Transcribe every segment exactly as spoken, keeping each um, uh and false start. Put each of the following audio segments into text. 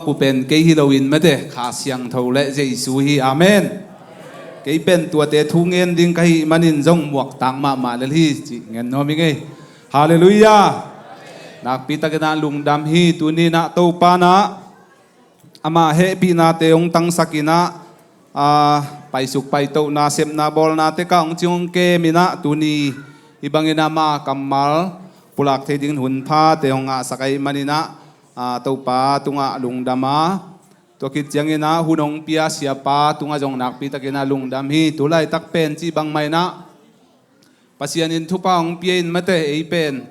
Ku pen kei hi loin mate, Kha Siangtho le Jesu hi. Amen. Kei pen tuate thu ngen ding ka hih manin zong muaktak mahmah lel hi cih ngen nuam hi ngei. Halleluiah. Nakpitakin ah lungdam hi. Tuni in ah Topa in ah ama hehpihnate hong tangsakin ah, aa, paisuk paitohna, sepna bawlna tekah hong cing hong kemin ah, tuni hih bangin ama kammal pulak thei dingin hun phate hong ngahsak ahih manin ah, aa, Topa tungah lungdam a, tua khit ciangin ah hun hong pia siapa tungah zong nakpitakin ah lungdam hi. Tu laitak pen cih bangmah in ah Pasian in thupha hong pia in mate, ei pen,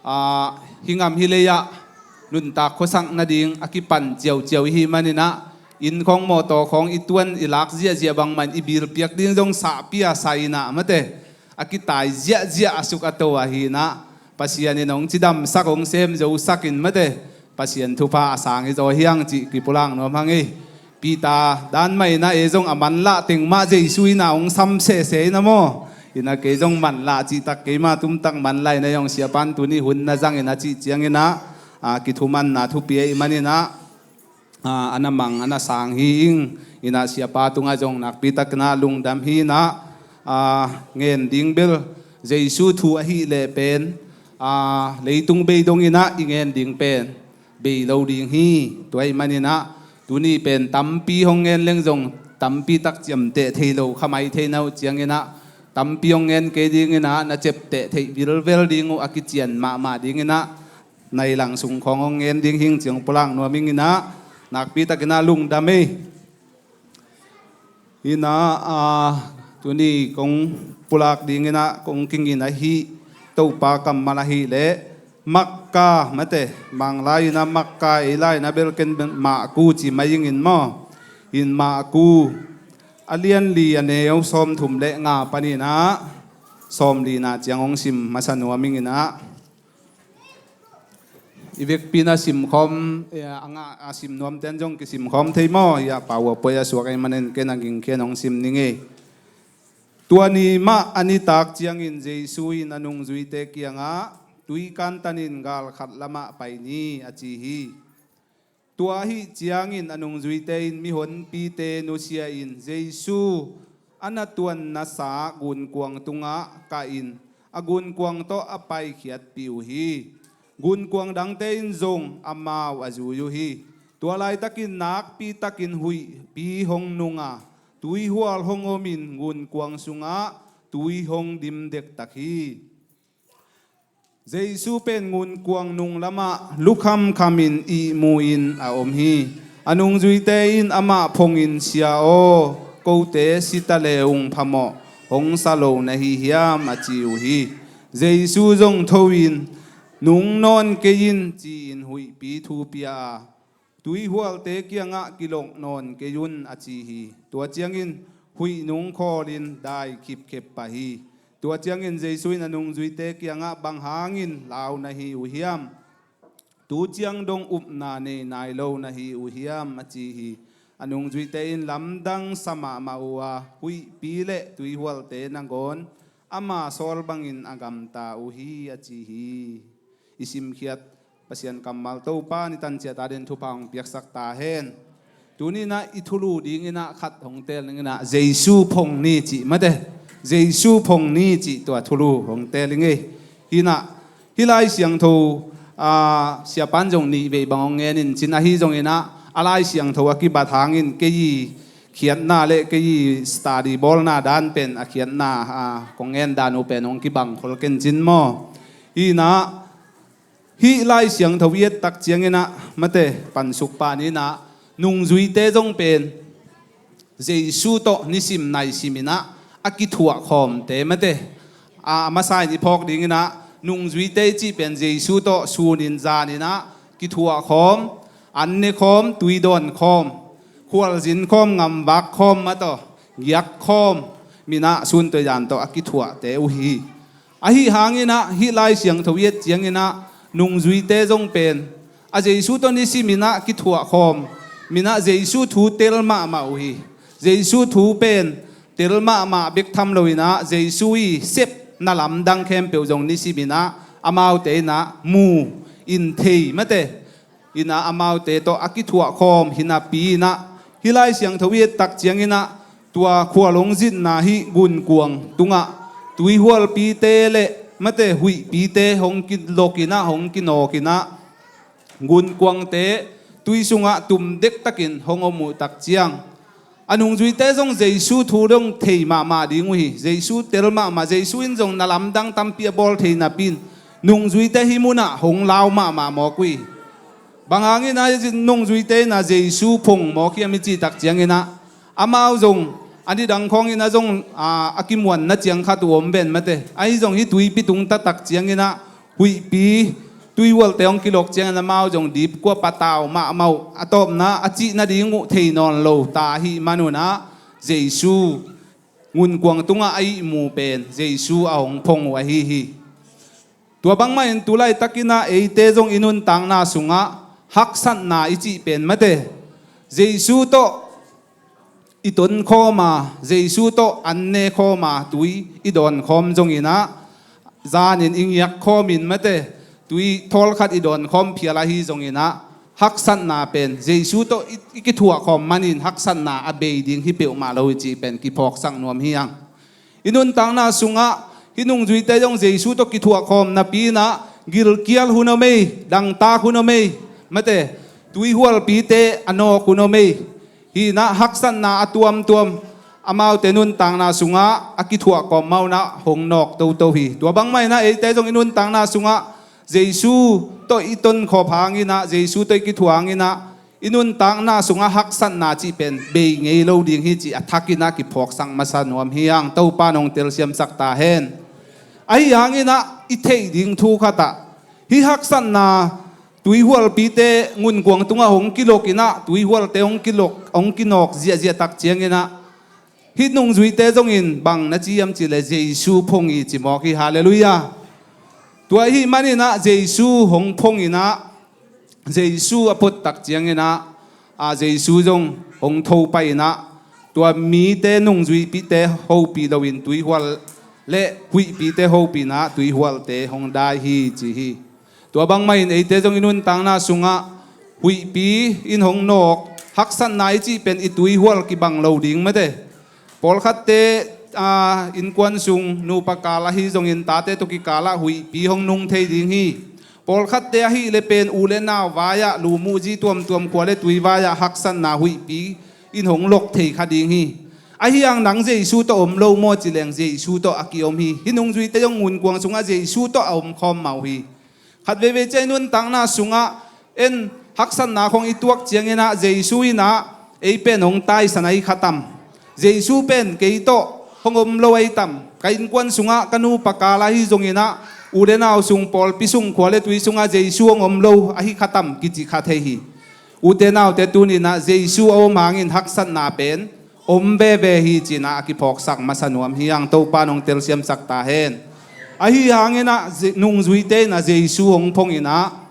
aa, hih gam hih lei-ah nuntak khuasak nading a kipan ciauciau i hih manin ah, inn khawng mawtaw khawng i tuan i lak ziahziah bangmah in i bilpiak ding zong sahpih a sa in ah mate, a kitai ziahziah a suk a to ahi in ah, Pasian in hong cidamsak hong semzosak in mate, Pasian thupha a sang hi zaw hiang cih kipulak nuam hang ei. Peter dan mah in ah ei zong a manlah teng mah Jesu in ah hong sam sehseh in ah maw. In ah kei zong manlah cihtak kei mah tumtak manlah in ah ei zong siapa in tuni hun na zang in ah cih ciangin ah, aa, kithumanna thupi ahih manin ah, aa, a na mang a na sang hi ing. In ah siapa tungah zong nakpitakin ah lungdam hi in ah, aa, ngen ding bel Jesu thu ahih leh pen, aa, leitung bei dongin ah i ngen ding pen bei lo ding hi. Tua ahih manin ah tuni pen tampi hong ngen leng zong tampi tak ciamteh thei lo kha mai thei na uh ciangin ah, tampi hong ngen kei dingin ah na ciamteh theih vilvel ding uh a kician mahmah dingin ah nai lang sung khawng hong ngen ding hing cih hong pulak nuam ing in ah, nakpitakin ah lungdam ei. Hi in ah, aa, tuni kong pulak dingin ah kong kigin ahih Topa kammal ahih leh Makka mate, Manglai in ah Makka, ei lai in ah bel ken Mahku ci mai ing in maw. In Mahku a lian li a neu sawmthum le nga panin ah sawmlina ciang hong sim masa nuam ing in ah, i vekpi in a simkhawm, eh, a ngah a sim nuamten zong kisimkhawm thei maw? Hiah PowerPoint a suak ahih manin ken a gingkhian hong sim ning ei. Tua ni mah a nitak ciangin Jesu in a nungzuite kiangah, "Tui kantanin gal khat lamah pai ni," a ci hi. Tua ahih ciangin a nungzuite in mihonpite nusia in Jesu a na tuannasa gunkuang tungah kahin a gunkuang tawh a paikhiatpih uh hi. Gunkuang dangte in zong amau a zui uh hi. Tua laitakin nakpitakin huihpi hong nung a, tuihual hong omin gunkuang sungah tui hong dim dektak hi. Jesu pen gunkuang nung lamah lukhamkhamin ihmu-in a om hi. A nungzuite in amah phongin, "Sia aw, kote si ta le ung phamawh hong sa lo na hi hiam?" a ci uh hi. Jesu zong tho-in, "Nung nawn kei in," ci-in huihpi thu pia a, "Tuihualte kiangah kilok nawn kei un," a ci hi. Tua ciangin huih nung khawlin dai khipkhep pah hi. Tua ciangin Jesu in a nungzuite kiangah, "Bang hangin lau na hi uh hiam? Tu ciang dong upna nei nai lo na hi uh hiam?" a ci hi. A nungzuite in lamdang sa mahmah uh a, huihpi le tuihualte nangawn ama sawl bangin a gamta uh hi, a ci hi. I simkhiat Pasian kammal Topa in i tanciat adingin thupha hong piaksak ta hen. Tuni in ah i thulu dingin ah khat hong teel ning in ah, Jesu phong ni cih mate. Jesu phong ni cih tua thulu hong teel ning ei. Hi in ah, hih Lai Siangtho, aa, siapa in zong nih vei bang hong ngen in cin, ahi zongin ah, a Lai Siangtho a kibat hangin kei i khiatna le kei i study bawlna dan pen a khiatna, aa, kong ngen dan uh pen hong kibang khol ken cin maw. Hi in ah, hih Lai Siangtho i et tak ciangin ah, mate, pansuk pan in ah, nungzuite zong pen Jesu tawh nisim naisim in ah a kithuah khawmte mate. A, a masa in i phawk dingin ah, nungzuite i cih pen Jesu tawh sunin zanin ah kithuah khawm, an ne khawm, tui dawn khawm, khualzin khawm, gamvak khawm, mate, giak khawm, min ah sun tui dan tawh a kithuahte uh hi. Ahi hangin ah, hih Lai Siangtho i et ciangin ah, nungzuite zong pen a Jesu tawh nisim in ah kithuah khawm, min ah Jesu thu tel mahmah uh hi. Jesu thu pen tel mahmah bek tham lo in ah, Jesu i sepna lamdang khempeuh zong nisim in ah, amaute in ah mu in thei mate. inah amaute tawh a kithuahkhawm hinapi inah hih Lai Siangtho i et tak cianginah tua khualong zitna hih gunkuang tungah tuihualpite le mate huihpite hong kilok inah hong kinawk inah gunkuangte tui sungah tum dektakin hong om uh tak ciang a nungzuite zong Jesu thu dong thei mahmah ding uh hi. Jesu tel mahmah, Jesu in zong na lamdang tampi a bawl thei napi in nungzuite hih munah hong lau mahmah mawk uh hi. Bang hangin a nungzuite inah Jesu phong mawk hiam i cih tak cianginah amau zong a nidang khawng inah zong a, a kimuanna ciang khat uh om ven mate. Ahi zong hih tuipi tung ta tak cianginah huihpi tuihualte hong kilok ciangin amau zong dipkua patau mahmah uh a tawpna a cih nading uh thei nawn lo ta ahih man unah Jesu gunkuang tungah a ihmu pen Jesu a hong phong uh ahi hi. Tua bangmah in tu laitakinah eite zong i nuntakna sungah haksatna i cih pen mate Jesu tawh i tonkhawm a, Jesu tawh an nekhawm a tui i dawnkhawm zonginah zanin i ngiakkhawmin mate tui thawlkhat i dawnkhawm phial ahi zonginah haksatna pen Jesu tawh i, i kithuahkhawm manin haksatna a bei ding hi peuhmah lo i cih pen kiphawksak nuam hi ang. I nuntakna sungah hih nungzuite zong Jesu tawh kithuahkhawm napi inah gilkial hun om ei, dangtak hun om ei, mate tuihualpite a nawk hun om ei. Hih inah haksatna a tuamtuam amaute nuntakna sungah a kithuahkhawm mah unah hong nawk toto hi. Tua bangmah inah eite zong i nuntakna sungah Jesu tawh i tonkhawm hanginah Jesu tawh i kithuah hanginah i nuntakna sungah haksatna cih pen bei ngei lo ding hi cih a thakinah kiphawksak masa nuam hi ang. Topa nong telsiamsak ta hen. Ahi hanginah i theih ding thu khatah hih haksatna tuihualpite gunkuang tungah hong kilok inah tuihualte hong kilok hong kinawk ziahziah tak cianginah hih nungzuite zongin bang na ci hiam cihleh Jesu phong hi ci mawk hi. Halleluiah. Tua ahih maninah Jesu hong phong inah Jesu a phot tak cianginah a Jesu zong hong tho pai inah tua mite nungzuipite hopih loin tuihual le huihpite hopih inah tuihualte hong dai hi ci hi. Tua bangmah in eite zong i nuntakna sungah huihpi in hong nawk haksatna i cih pen i tuihual kibang lo ding mate. Pawlkhatte a, innkuan sung nupa kal ahi zongin tate tawh kikalah huihpi hong nung thei ding hi. Pawlkhatte ahih le pen u le nau vai-ah lumuhzi tuamtuam khua le tui vai-ah haksatna huihpi in hong lok thei kha ding hi. Ahi hang nang Jesu tawh om lo maw ci leng Jesu tawh a kiom hi. Hih nungzuite zong gunkuang sungah Jesu tawh a omkhawm mah uh hi. Khat veivei ciah i nuntakna sungah en haksatna khong i tuak cianginah Jesu inah ei pen hong taisan ahi khatam. Jesu pen kei tawh hong om lo ahi tam. Ka innkuan sungah ka nupa kal ahi zonginah u le nau sung pawlpi sung khua le tui sungah Jesu hong om lo ahi khatam kici kha thei hi. Ute naute tuninah Jesu a om hangin haksatna pen om veve hi cinah a kiphawksak masa nuam hi ang. Topa nong telsiamsak ta hen. Ahi hanginah nungzuite inah Jesu hong phong inah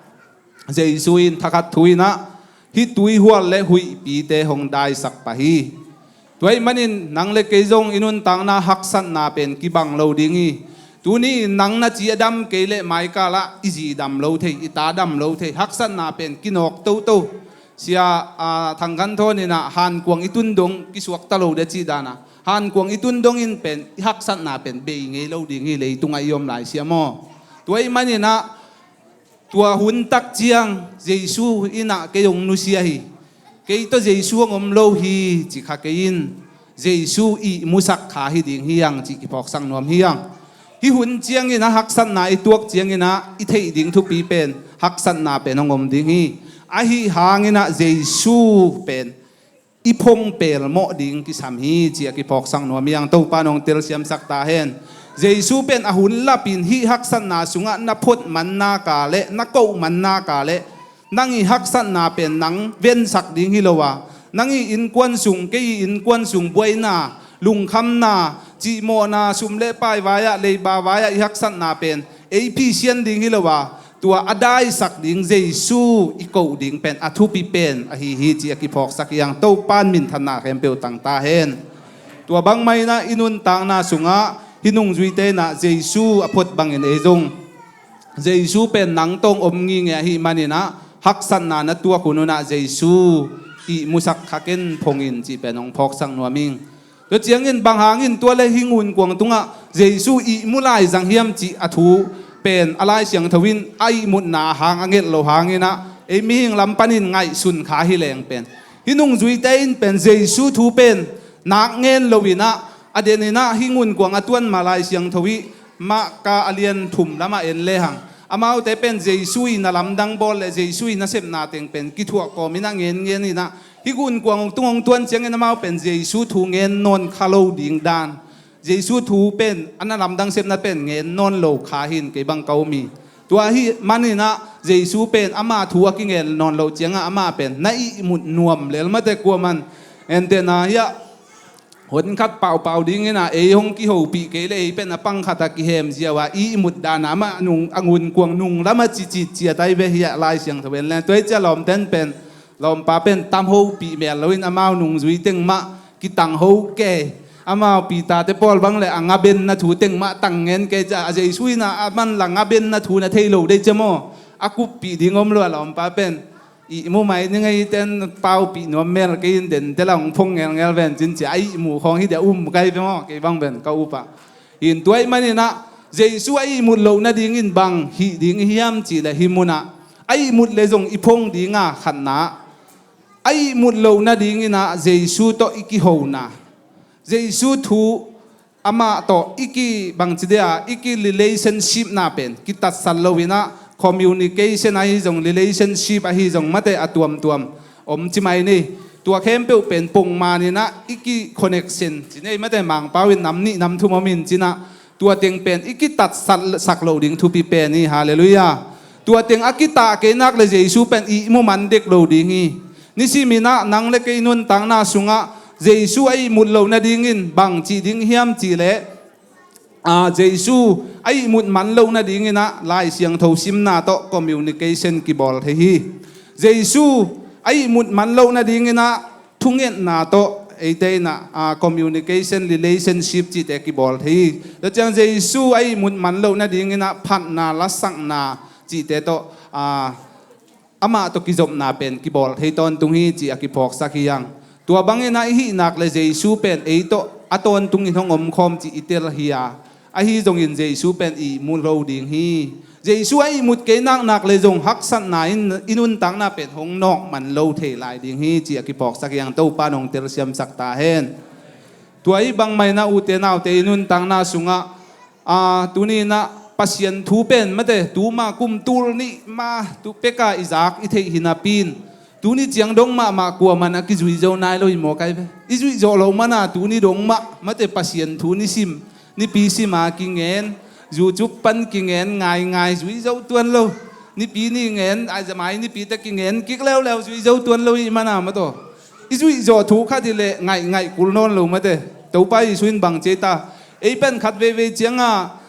Jesu in thakhat thu inah hih tuihual le huihpite hong daisak pah hi. Tua ahih manin nang le kei zong i nuntakna haksatna pen kibang lo ding hi. Tuni in nang na ci a dam kei leh maikalah i zi dam lo thei, i ta dam lo thei, haksatna pen kinawk toto. Sia a, Thangkhan Thawn inah hankuang i tun dong kisuakta lo dia cih dana hankuang i tun dongin pen i haksatna pen bei ngei lo ding hi leitungah i om lai siam aw. Tua ahih maninah tua hun tak ciang Jesu inah kei hong nusia hi. Kei tawh Jesu hong om lo hi ci kha kei in Jesu ihmusak kha hi ding hi ang cih kiphawksak nuam hi ang. Hih hun ciangin a haksatna i tuak ciangin ah i theih ding thupi pen haksatna pen hong om ding hi. Ahi hangin ah Jesu pen i phong pelmawh ding kisam hi ci a kiphawksak nuam hi ang. Topa nong telsiamsak ta hen. Jesu pen a hun lapin hih haksatna sungah na phot man naka le na koh man naka le nang i haksatna pen nang vensak ding hi lo a, nang i innkuan sung, kei i innkuan sung buaina, lungkhamna, cihmawhna, sum le pai vai-ah, leiba vai-ah i haksatna pen ei phisian ding hi lo a, tua a daisak ding Jesu i koh ding pen a thupi pen ahi hi ci a kiphawksak hi ang. Topa in minthanna khempeuh tang ta hen. Tua bangmah in ah i nuntakna sungah hih nungzuite in ah Jesu a phot bangin ei zong Jesu pen nang tawh hong om ngingei ahih manin ah haksatna na tuak hun hunah Jesu ihmusak kha ken phong in cih pen hong phawksak nuam ing. Tua ciangin bang hangin tua le hih ngunkuang tungah Jesu ihmu lai zang hiam cih a thu pen a Lai Siangtho in a ihmutna hang a nget lo hanginah ei mihing lam panin ngaihsun kha hi leng pen hih nungzuite in pen Jesu thu pen nak ngen loinah a deninah hih ngunkuang a tuan mah Lai Siangtho ih Marka a lian thum lamah en lehang amaute pen Jesu ii na lamdang bawl le Jesu ii nasepna teng pen kithuah kawminah ngenngeninah hih ngunkuang tung hong tuan ciangin amau pen Jesu thu ngen nawn kha lo ding dan, Jesu thu pen a na lamdang sepna pen ngen nawn lo kha hin kei bang ka um hi. Tua ahih maninah Jesu pen ama thu a kingen nawn loh ciangah amah pen na ihmut nuam lel mate kuaman entehna hiah honkhat paupau dinginah ei hong kihopih kei le ei pen a pangkhat a kihem ziau a ihmut danah amah nung a ngunkuang nunglamah cicit ciat ai ve hiah Lai Siangtho en le tua ih cia lawmten pen lawmpa pen tam hopih mel loin amau nungzui teng mah kitang ho kei. Amau Peter te pawl bang le a ngabenna thu teng mah tang ngen kei cia a Jesu inah a man la ngabenna thu na thei lo dei cia maw? A kuppih ding om lo a lawmpa pen ihmu mai ning ei ten paupih nuam mel kei in den te la hong phong ngelngel ven cin cia a ihmu khawng hi dia um kai ve maw kei bang ven ka upah. Hin tua ih maninah Jesu a ihmut loh nadingin bang hih ding hiam cih le hih munah a ihmut le zong i phong dinga khatna a ihmut loh nadinginah Jesu tawh i kihona Jesu thu amah tawh i ki bangci dia i ki relationship na pen kitatsat loinah communication ahi zong relationship ahi zong mate a tuamtuam om ci mai ni. Tua khempeuh pen pongmaninah i ki connection ci nei mate Mangpau in nam nih nam thum om in cinah tua teng pen i kitatsat sak loh ding thupi pen hi. Halleluiah. Tua teng a kitah kei nak le Jesu pen ihmu man dek lo ding hi. Nisiminah nang le kei nuntakna sungah Jesu a ihmut loh nadingin bang cih ding hiam cih leh Jesu a ihmut man loh nadinginah Lai Siangtho simna tawh communication kibawl thei hi. Jesu a ihmut man loh nadinginah thungetna tawh eite inah communication relationship cihte kibawl thei hi. Tua ciang Jesu a ihmut man loh nadinginah phatna lasakna cihte tawh amah tawh kizopna pen kibawl thei tawntung hi cih a kiphawksak hi ang. Tua banginah i hihnak le Jesu pen ei tawh a tawntungin hong omkhawm cih i tel hi a, ahi zongin Jesu pen ihmu lo ding hi. Jesu a ihmut kei naknak le zong haksatna in i nuntakna pen hong nawk man lo thei lai ding hi cih a kiphawksak hi ang. Topa nong telsiamsak ta hen. Tua i bangmah inah ute naute i nuntakna sungah tuni inah Pasian thu pen mate tuma kum tul nih ma tu peka i zak i theih hi napi in tuni ciang dong mahmah kuaman a kizui zo nai lo hi maw kai ve. I zuih zawh loh mana tuni dong mah mate Pasian thu nisim nipi sima kingen zucuk pan kingen ngaingai zui zo tuan lo. Nipi ni ngen aizamai nipi ta kingen kik leuleu zui zo tuan lo hi mana mataw. I zuih zawh thu khat hi leh ngaihngaih kul nawn lo mate. Topa Jesu in bang ci ta ei pen khat veivei cianga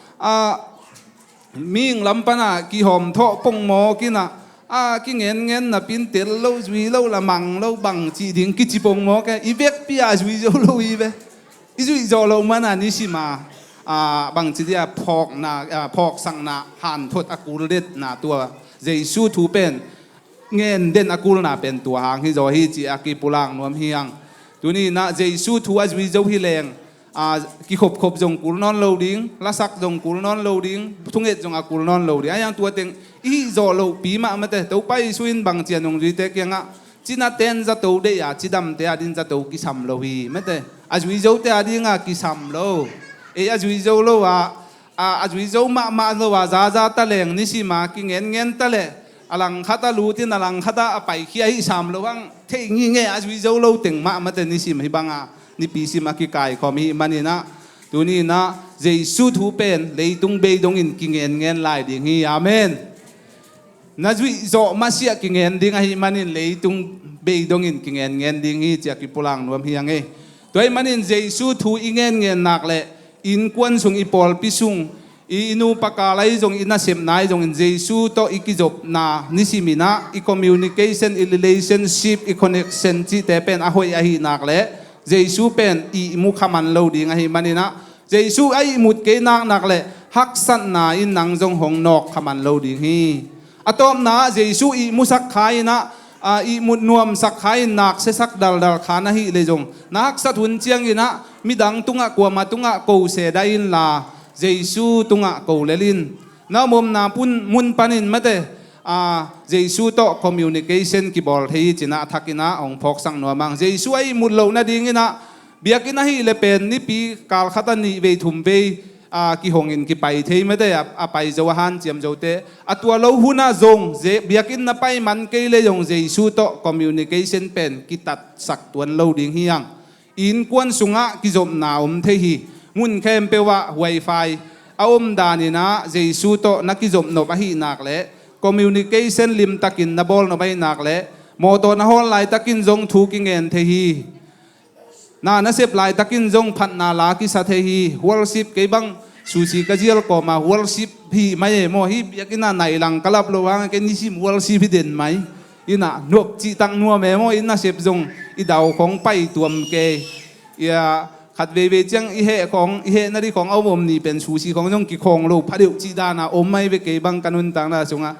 mihing lam pana kihawm thawh pongmawk inah a kingenngen napin tel lo zui lo lamang lo bang cih ding kici pongmawk e. I vekpi a zui zo lo hi ve. I zuih zawh loh mana nisima bangci dia phawkna phawksakna hanthot a kuldetna tua Jesu thu pen ngen den a kulna pen tua hang hi zaw hi cih a kipulak nuam hi ang. Tuni inah Jesu thu a zui zo hi leng kikhopkhop zong kul nawn lo ding, lasak zong kul nawn lo ding, thunget zong a kul nawn lo ding. A hiang tua teng i hih zawh lohpi mah mate Topa Jesu in bang cia nungzuite kiangah cina ten zato deih a cidamte adin zato kisam lo hi mate. A zui zote adinga kisam lo. Ei a zui zo lo ah a zui zo mahmah lo a zaza taleng nisima kingenngen taleh a langkhat a lutin a langkhat a a paikhia hih sam lo ang theih ngingeh a zui zo lo teng mah mate nisim hi banga nipi sim a kikaikhawm hih maninah tuni inah Jesu thu pen leitung bei dongin kingenngen lai ding hi. Amen. Na zuih zawh masiah kingen ding ahih manin leitung bei dongin kingenngen ding hi cia kipulak nuam hi ang e. Tua ahih manin Jesu thu i ngenngen nak le innkuan sung i pawlpi sung i nupa kal ahi zong i nasepna ahi zongin Jesu tawh i kizopna nisiminah i communication i relationship i connection cihte pen a hoih ahih nak le Jesu pen ihmu khaman lo ding ahih maninah Jesu a ihmut kei naknak le haksatna in nang zong hong nawk khaman lo ding hi. A tawpna ah Jesu ihmusak kha in ah, a, ihmut nuamsak kha in, nak siasak daldal kha na hih leh zong, na haksat hun ciangin ah midang tungah, kuamah tungah ko se dah inla, Jesu tungah ko lel in. Na om omna pun, mun panin mate, a, Jesu tawh communication kibawl thei hi ci-in ah a thakin ah hong phawksak nuam ing. Jesu a ihmut loh nadingin ah, biakinn ahih leh pen nipi kal khat ah nih vei thum vei, a, kihong in kipai thei mate, a, a pai zo, a hanciam zote. A tua lo hun ah zong, Je-, biakinn na pai man kei leh zong Jesu tawh communication pen kitatsak tuan lo ding hi hang. Innkuan sungah kizopna om thei hi. Mun khempeuh ah wifi a om danin ah Jesu tawh na kizop nop ahih nak leh, communication limtakin na bawl nop ahih nak leh, mawtaw na hawl laitakin zong thu kingen thei hi. Na, na sep laitakin zong phatna la kisa thei hi. Worship, kei bang sushi ka zial kawma worship hih mai e maw. Hih biakinn ah nai lang ka lap loh hang, kei nisim worship hi den mai. Inn ah nuam cihtak nuam e maw, inn ah sep zong i dau khawng pai tuam kei. Ia, khat veivei ciang i heh khawng, i heh nading khawng a om om ni pen sushi khawng zong kikhawng lo pha deuh cih dan a om mai ve, kei bang ka nuntakna sungah.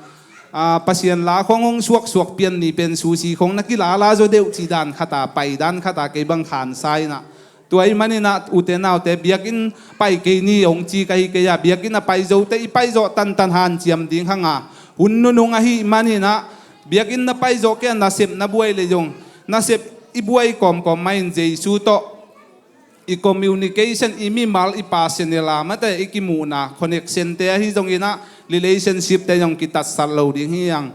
A, Pasian la khawng hong suaksuak pian ni pen sushi khawng na kilala zaw deuh cih dan khat a, pai dan khat a kei bang khansa in ah. Tua ahih manin ah ute naute, biakinn pai kei ni hong ci ka hi kei a, biakinn a pai zote i pai zawh tantan hanciam ding hang a, hun nunung ahih manin ah, biakinn na pai zawh kei a, nasep na buai leh zong, nasep i buai kawmkawm mah in Jesu tawh i communication, i mimal, i personal a mate, i kimuhna, connection te ahi zongin ah, relationship te zong kitatsat lo ding hi hang.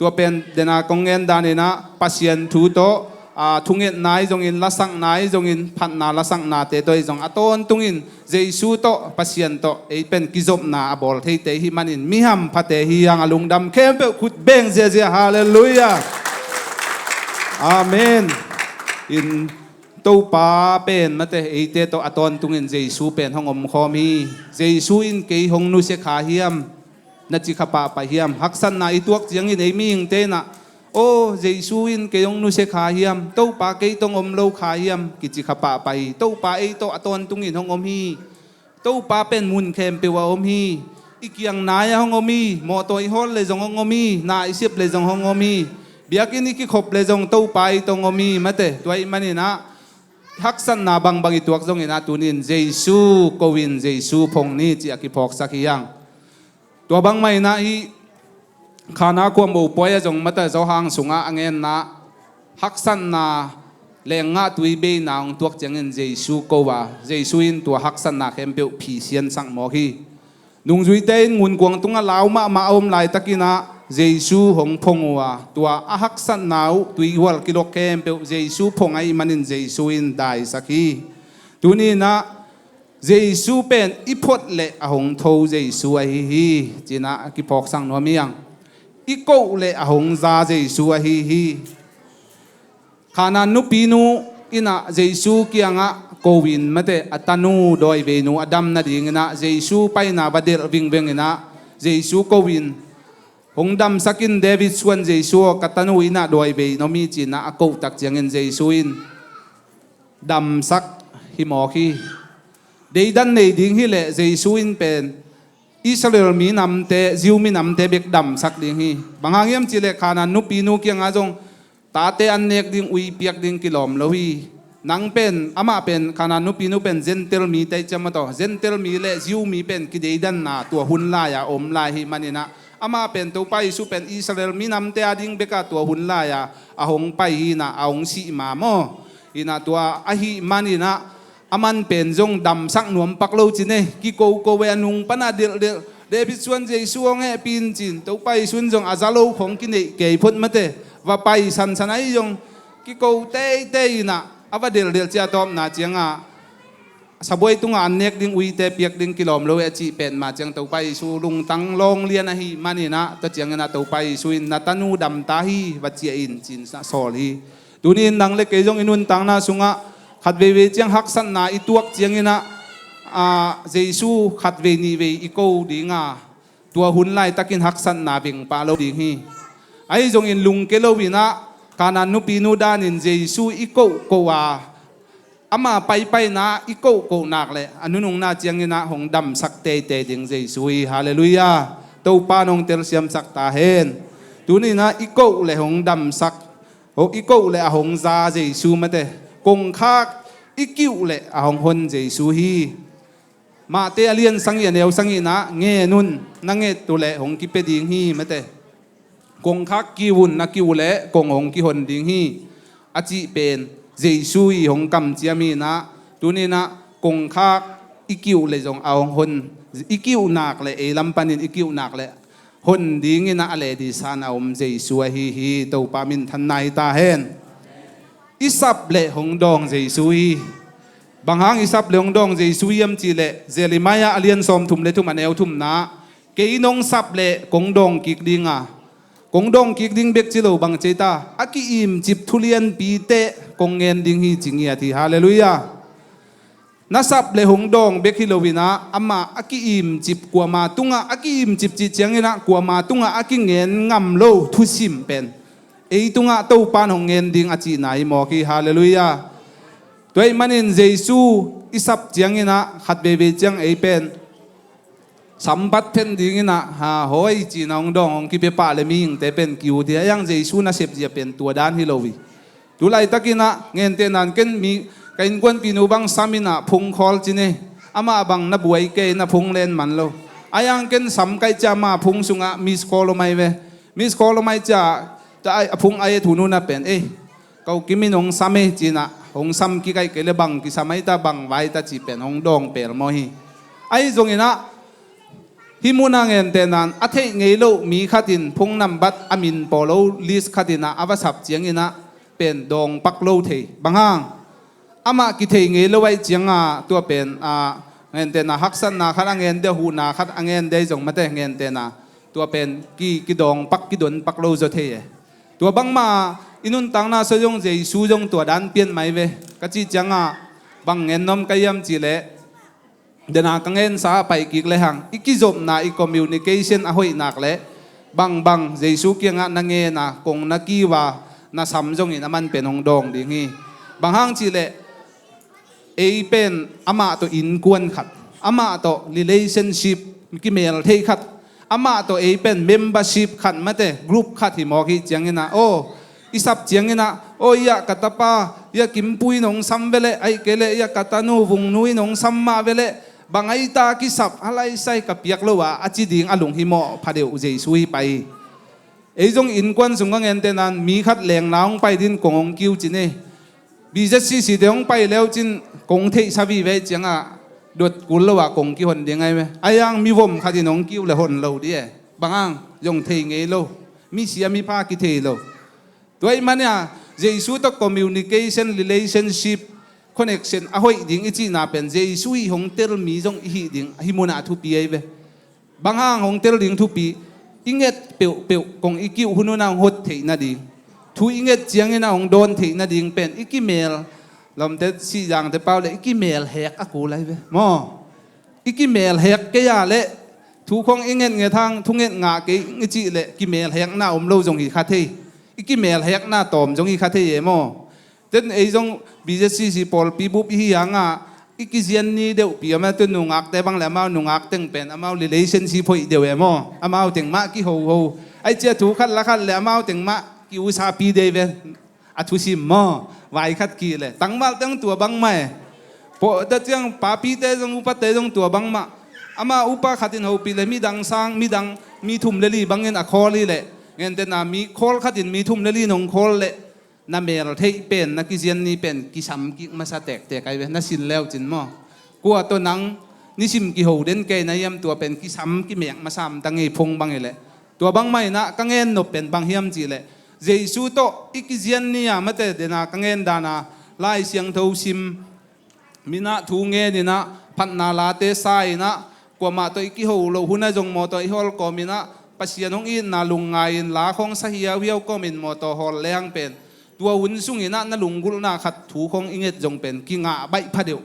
Tua pen dena kong ngen danin ah, Pasian thu tawh, a, thungetna ahi zongin, lasakna ahi zongin, phatna lasaknate tawh ahi zong, a tawntungin Jesu tawh, Pasian tawh ei pen kizopna a bawl theite i hih manin mi hamphate hi hang. A lungdam khempeuh khut beng ziazia. Halleluiah. Amen. In Topa pen mate, eite tawh a tawntungin Jesu pen hong omkhawm hi. Jesu in kei hong nusia kha hiam, na ci kha pahpah hiam? Haksatna i tuak ciangin ei mihingte in ah, aw, Jesu in kei hong nusia kha hiam, Topa kei tawh hong om lo kha hiam, kici kha pahpah hi. Topa ei tawh a tawntungin hong om hi. Topa pen mun khempeuh ah om hi. I kiang nai ah hong om hi. Mawtaw i hawl leh zong hong om hi. Na i sep leh zong hong om hi. Biakinn i kikhop leh zong Topa ei tawh hong om hi mate. Tua ahih manin ah, haksatna bangbang i tuak zongin ah, tuni-in Jesu ko-in Jesu phong ni ci-a kiphawksak hi hang. Tua bangmah in ah, hih Kana khua mopawi ah zong mate, Johan sungah a ngenna, haksatna leenggah tui beina hong tuak ciangin Jesu ko a, Jesu in tua haksatna khempeuh phisiansak mawk hi. Nungzuite in ngunkuang tungah lau mahmah a om laitakin ah Jesu hong phong uh a, tua a haksatna uh tuihual kilok khempeuh Jesu phong ahih manin Jesu in daisak hi. Tuni-in ah Jesu pen i phot leh a hong tho Jesu ahi hi, ci-in ah a kiphawksak nuam hi hang. I koh leh a hong za Jesu ahi hi. Kanaan nupinu in ah Jesu kiangah ko-in mate, a tanu dawiveinu a dam nadingin ah Jesu paina va delh vingveng in ah Jesu ko-in, hong damsak in, David suan Jesu aw, ka tanu in ah dawiveinu mi ci-in ah a koh tak ciangin Jesu in damsak hi mawk hi. Deidan nei ding hi leh Jesu in pen Israel minamte, Jew minamte bek damsak ding hi. Bang hang hiam cih leh Kanaan nupinu kiangah zong tate an nek ding ui piak ding kilawm lo hi. Nang pen, amah pen, Kanaan nupinu pen Gentile mite ciam a tawh, Gentile mi leh Jew mi pen kideidanna tua hun lai-a om lai hi manin ah, amah pen Topa Jesu pen Israel minamte a ding bek a tua hun lai-a a hong pai hi-in ah, a hong sih ma maw. Hi-in ah tua ahih manin ah, aman pen zong damsak nuam pak lo ci-in e, kikoko ve, a nung pan a delhdelh, David suan Jesu hong hehpih in ci-in, Topa Jesu in zong a za lo khawng kineih kei phot mate, va pai sansan ahi zong, kiko teitei in ah, a va delhdelh ciang a tawpna ciangah, sabuai tungah an nek ding uite piak ding kilawm lo e a cih pet ma ciang Topa Jesu lungtang lawnglian ahih manin ah, tua ciangin ah Topa Jesu in, na tanu dam ta hi, va ciah in ci-in ah sawl hi. Tuni-in nang leh kei zong i nuntakna sungah khat veivei ciang haksatna i tuak ciangin ah, ah, Jesu khat vei nih vei i ko ding a, tua hun laitakin haksatna veng pah lo ding hi. Ahi zongin lungke lo-in ah, Kanaan nupinu danin Jesu i kohkoh a, ama paipaina i kohkoh nak leh a nunungna ciangin ah hong damsak teitei ding Jesu hi. Halleluiah. Topa in hong telsiamsak ta hen. Tuni-in ah i koh le hong damsak, i koh le a hong za Jesu mate, kongkhak i kiuh le a hong hon Jesu hi. Mate a lian sagih a neu sagih-na, ngen un, na nget uh leh hong kipia ding hi mate. Kongkhak kiu un, na kiuh leh kong hong kihon ding hi, a cih pen Jesu i hong kamciam hi-in ah, tuni-in ah kongkhak i kiuh le zong a hong hon, i kiuh nak le ei lam panin i kiuh nak le hon dingin ah a leh disan a om Jesu ahi hi. Topa minthanna hi ta hen. I sap le hong dawng Jesu hi. Bang hang i sap le hong dawng Jesu hiam cih leh, Jeremiah a lian sawmthum le thum a neu thumna, kei nong sap le kong dawng kik ding a, kong dawng kik ding bek ci lo bang ci ei ta, a ki-imcip thu lianpite kong ngen ding hi ci ngiat hi. Halleluiah. Na sap le hong dawng bek hi loin ah, amah a ki-imcip, kuama tungah a ki-imcip cih ciangin ah, kuama tungah a kingen ngam lo thusim pen ei tungah Topa in hong ngen ding a cihna hi mawk hi. Halleluiah. Tua ahih manin Jesu i sap ciangin ah, khat veivei ciang ei pen sambat phen dingin ah, ha, hawi ci-in ah hong dawng, hong kipia pah le mihingte pen ki-ut hi. Ahi hang Jesu nasep zia pen tua dan hi lo hi. Tu laitakin ah, gentehna-in ken mi, ka innkuanpihnu bang sam in ah phung khawl ci ni. Amah bang na buai kei, na phung len man lo. Ahi hang ken sam kaih ciang ama phung sungah miss call om ahi ve. Miss call om ahi ciang, ta ai, a phung a et hun un ah pen, ei, ka u Kim in hong sam e ci-in ah, hong sam kik ahih kei leh bang kisam ahi ta, bang vai ta cih pen hong dawng pelmawh hi. Ahi zongin ah, hih munah gentehna-in a theih ngei loh mi khat in phone number, a min pawl lo list khat in ah a va sap ciangin ah pen dawng pak lo thei. Bang hang? Amah kithei ngei lo ahih ciangin ah, tua pen, ah, gentehna haksatna khat a ngen dia, huhna khat a ngen dia, zong mate gentehna, tua pen ki, kidawng pak, kidon pak lo zaw thei e. Tua bangmah i nuntakna sung zong Jesu zong tua dan pian mai ve. Ka cih ciangin ah, bang gen nuam ka hiam cih leh, dena ka ngensa a pai kik le hang, i kizopna, i communication a hoih nak leh, bangbang Jesu kiangah na ngen a, kong na kiu a, na sam zongin aman pen hong dawng ding hi. Bang hang cih leh, ei pen amah tawh innkuan khat, amah tawh relationship kimel thei khat, amah tawh ei pen membership khat mate, group khat hi mawk hi ciangin ah, aw, i sap ciangin ah, aw, ia ka tapa, ia Kimpu in hong sam ve leh, ahih kei leh ia ka tanu Vungnu in hong sam mah ve leh, bang ahi ta kisap, a laisai ka piak lo a, a ci ding a lunghimawh phadeuh Jesu hi pah hi. Ei zong innkuan sung ka gentehna-in mi khat lengla hong pai ding kong hong kiu ci ni. BZCC te hong pai le uh cin kong theihsa vive ahih ciangin ah, dot kul lo a kong kihon ding ahi ve. Ahi hang mivom khat in hong kiu leh hon lo ding e. Bang hang? Zong thei ngei lo. Misia mipha kithei lo. Tua ahih manin ah, Jesu tawh communication, relationship, connection a hoih ding i cihna pen Jesu i hong tel mi zong i hih ding, hih munah a thupi ahi ve. Bang hang hong tel ding thupi? I nget peuhpeuh kong i kiuh hun un ah hong hot theih nading, thu i nget ciangin ah hong dawn theih nading pen i kimel, lawmte Sihzangte pau leh i kimel hek a kul ahi ve maw. I kimel hek kei a leh, thu khong i ngetnget hang, thunget ngah kei i cih leh kimel hekna om lo zong hi kha thei. I kimel hekna tawm zong hi kha thei e maw. Ten ei zong BZCC pawlpi bup i hi hangin ah, i kizian ni deuhpi om a, tu nungakte bang leh amau nungak teng pen amau relationship hoih deuh e maw. Amau teng mah kihoho. Ahih ciang thu khat la khat leh amau teng mah ki-usapi deuh ve. A thusim maw, vai khat kih leh. Tangvalte zong tua bangmah e. Pawh tua ciang papite zong, upate zong tua bangmah. Ama upa khat in hopih leh midang sang, midang mi thum le li bangin a khawl hi leh, gentehna mi khawl khat in mi thum le li nong khawl leh, na mel theih pen, na kizian ni pen kisam kik masa tektek ahi ve, na sin le uh cin maw. Kua tawh nang nisim kiho den kei na hiam, tua pen kisam kimek masa hamtang hi, phone bang hi leh. Tua bangmah in ah ka gen nop pen bang hiam cih leh, Jesu tawh i kizian ni a mate, dena ka gen dan a, Lai Siangtho sim, mi in ah thu ngen in ah, phatna late sa in ah, kuamah tawh i kiho loh hun ah zong mawtaw i hawl kawm in ah, Pasian hong itna lungngai in la khong sa hiauhiau kawm in mawtaw hawl leng pen, tua hun sung in ah na lunggulhna khat thu khong i nget zong pen kingah baih phadeuh.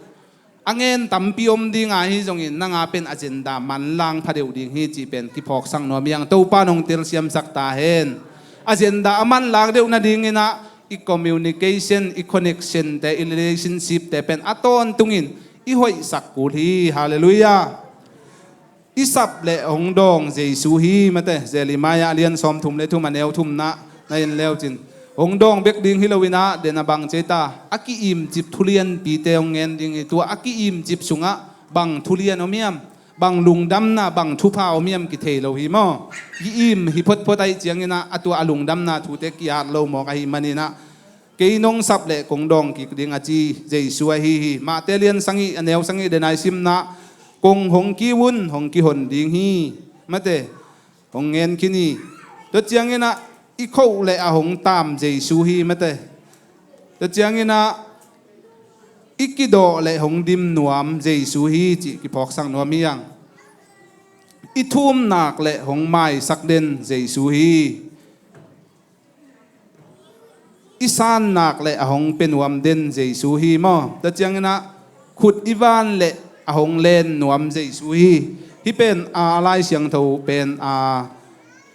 A gen tampi om ding ahi zongin, nang a pen agenda manlang phadeuh ding hi cih pen kiphawksak nuam hi hang. Topa in hong telsiamsak ta hen. Agenda a manlang deuh nadingin ah, i communication, i connection te, i relationship te pen a tawntungin i hoihsak kul hi. Halleluiah. I sap le hong dawng Jesu hi mate. Jeremiah lian sawmthum le thum a neu thumna na en leucin, hong dawng bek ding hi loinah den a bang cei ta, a ki-imcip thulianpite hong ngen ding hi. Tua a ki-imcip sungah bang thulian om hiam, bang lungdamna, bang thupha om hiam kithei lo hi maw. Ki-im hi photphot ahih cianginah a tua a lungdamna thute ki-at lo mawk ahih maninah, kei nong sap le kong dawng kik ding a ci Jesu ahi hi. Mahte lian sagih a neu sagih den a i simna, kong hong kiu un, hong kihon ding hi mate. Hong ngen khin hi. Tua cianginah i khoh le a hong taam Jesu hi mate. Tua cianginah i kidawh le hong dim nuam Jesu hi cih kiphawksak nuam hi hang. I thumnak le hong maisak den Jesu hi. I sannak le a hong pia nuam den Jesu hi maw. Tua cianginah khut i van le a hong len nuam Jesu hi. Hih pen a, a Lai Siangtho pen a,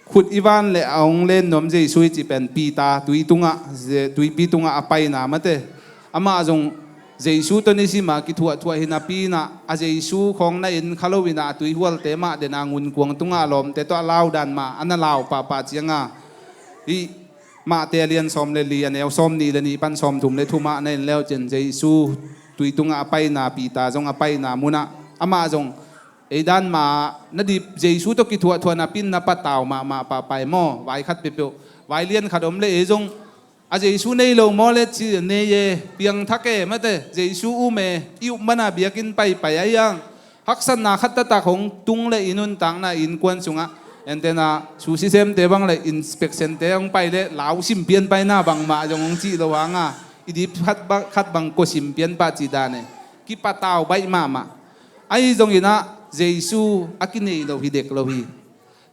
khut i van le a hong len nuam Jesu hi cih pen Peter tui tungah, ze-, tuipi tungah a paina mate. Amah zong Jesu tawh nisima kithuahthuah hi napi inah, a Jesu khawng na en kha loinah a tuihualte mah dena ngunkuang tungah a lawmte tawh a laudan mah a na lau pahpah cianga, hih Mahte a lian sawm le li a neu sawm nih le nih pan sawmthum le thumah na en leucin, Jesu tui tungah a paina, Peter zong a paina munah amah zong ei dan mah na dip, Jesu tawh kithuahthuah napi in na patau mahmah pahpai maw. Vai khat peuhpeuh, vai lian khat om le ei zong a Jesu nei lo maw le ci, nei e, piangthak e mate, Jesu um e, i up mana biakinn paipai a hiang. Haksatna khat taktak hong tung le i nuntakna innkuan sungah, entena susisemte bang le inspectionte hong pai le lau simpian paina bangmah zong hong cih lo hanga, i dip khat bang, khat bang kua simpian pah cih dan e. Kipatau baih mahmah. Ahi zonginah Jesu a kinei lo hi dek lo hi.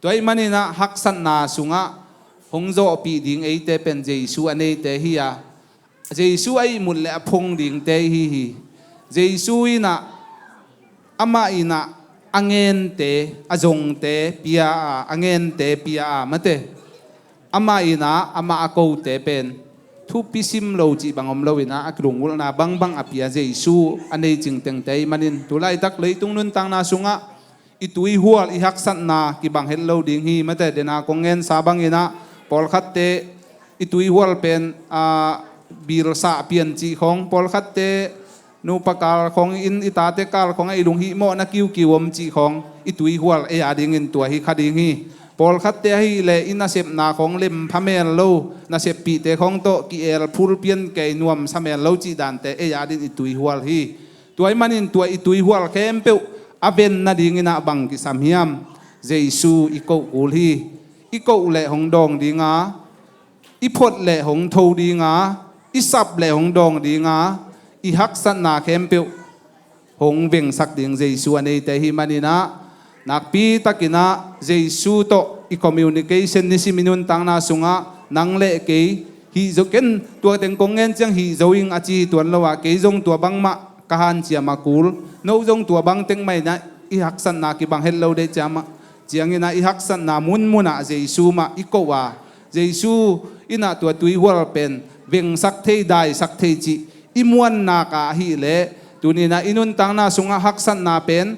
Tua ahih maninah haksatna sungah hong zawhpih ding eite pen Jesu a neite hi a, Jesu a ihmut le a phong dingte ihi hi. Jesu inah, amah inah a ngente, a zongte pia a, a ngente pia a mate. Amah inah amah a kote pen thupi sim lo cih bang om loinah a kilungulhna bangbang a pia Jesu a nei cingtengte ahih manin, tu laitak leitung nuntakna sungah i tuihual, i haksatna kibang het lo ding hi mate. Dena kong ngensa banginah pawlkhatte i tuihual pen, a, bilsah pian cih khawng, pawlkhatte nupa kal khawng in, i tate kal khawngah i lunghihmawhna kiukiu om cih khawng, i tuihual ei a dingin tua hi kha ding hi. Pawlkhatte ahileh i nasepna khawng lem phamel lo, naseppihte khawng tawh ki-el phul pian kei nuamsa mel lo cih dante ei a dingin i tuihual hi. Tua ahih manin tua i tuihual khempeuh a ven nadinginah bang kisam hiam? Jesu i koh kul hi. I koh le hong dawng dinga, i phot le hong tho dinga, i sap le hong dawng dinga, i haksatna khempeuh hong vengsak ding Jesu a neite ahih maninah, nakpitakinah Jesu tawh i communication nisim i nuntakna sungah nang le kei hih zo ken, tua teng kong ngen ciang hih zo ing a ci hi tuan lo a, kei zong tua bangmah ka hanciam a kul, no zong tua bang teng mah inah i haksatna kibang het lo dei ciang mah, cianginah i haksatna munmunah Jesu mah i koh a, Jesu inah tua tuihual pen vengsak thei, daisak thei cih i muannak ah ahileh, tuninah i nuntakna sungah haksatna pen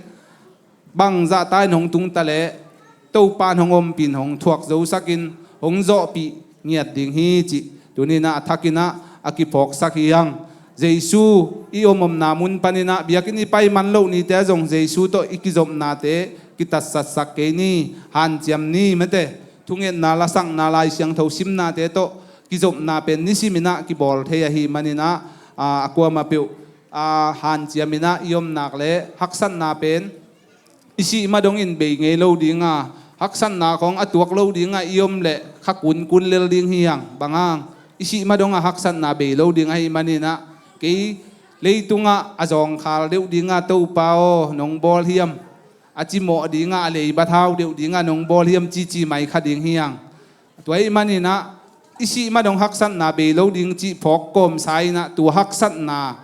bangzahta in hong tung taleh Topa in hong ompih in hong thuak zosakin hong zawhpih ngiat ding hi cih tuninah a thakinah a kiphawksak hi hang. Jesu i om omna mun paninah biakinn i pai man loh nite ah zong Jesu tawh i kizopnate kitatsatsak kei ni, hanciam ni mate. Thungetna, lasakna, Lai Siangtho simnate tawh kizopna pen nisiminah kibawl thei ahih maninah, a, a kuamah peuh, a, hanciaminah i omnak le haksatna pen i sih ma dongin bei ngei lo dinga, haksatna khawng a tuak lo dinga i om leh kha kunkun lel ding hi hang. Bang hang? I sih ma dongah haksatna bei lo ding ahih maninah, kei leitungah a zawngkhal deuh dinga Topa aw nong bawl hiam, a cimawh dinga, a leibat hau deuh dinga nong bawl hiam cici mai kha ding hi hang. Tua ahih maninah i sih ma dong haksatna bei lo ding cih phawk kawmsa inah tua haksatna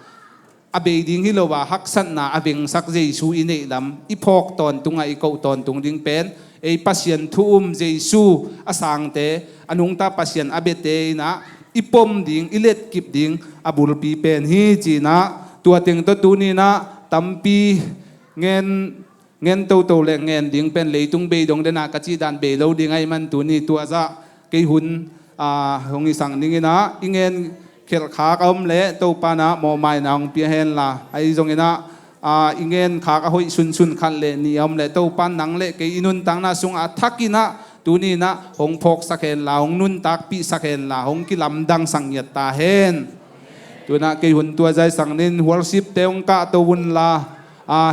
a bei ding hi lo a, haksatna a vengsak Jesu i neih lam i phawk tawntungah i koh tawntung ding pen ei Pasian thu um, Jesu a sangte, a nungta Pasian a biate inah i pom ding, i letkip ding a bulpi pen hi cinah, tua teng tawh tuninah tampi ngen ngen toto le ngen ding pen leitung bei dong dena ka cih dan bei lo ding ahih man tuni tua zah kei hun, aa, hong i sang dingin ah i ngen khelh khak a om leh Topa in ah mawhmaina hong pia henla, ahi zongin ah, aa, i ngen khak a hoih sunsun khat le nih a om leh Topa in nang le kei i nuntakna sungah a thakin ah tuni in ah hong phawksak henla, hong nuntakpihsak henla, hong kilamdangsak ngiat ta hen. Tu in ah kei hun tua zah i sang ning, worship te hong kahto unla, aa,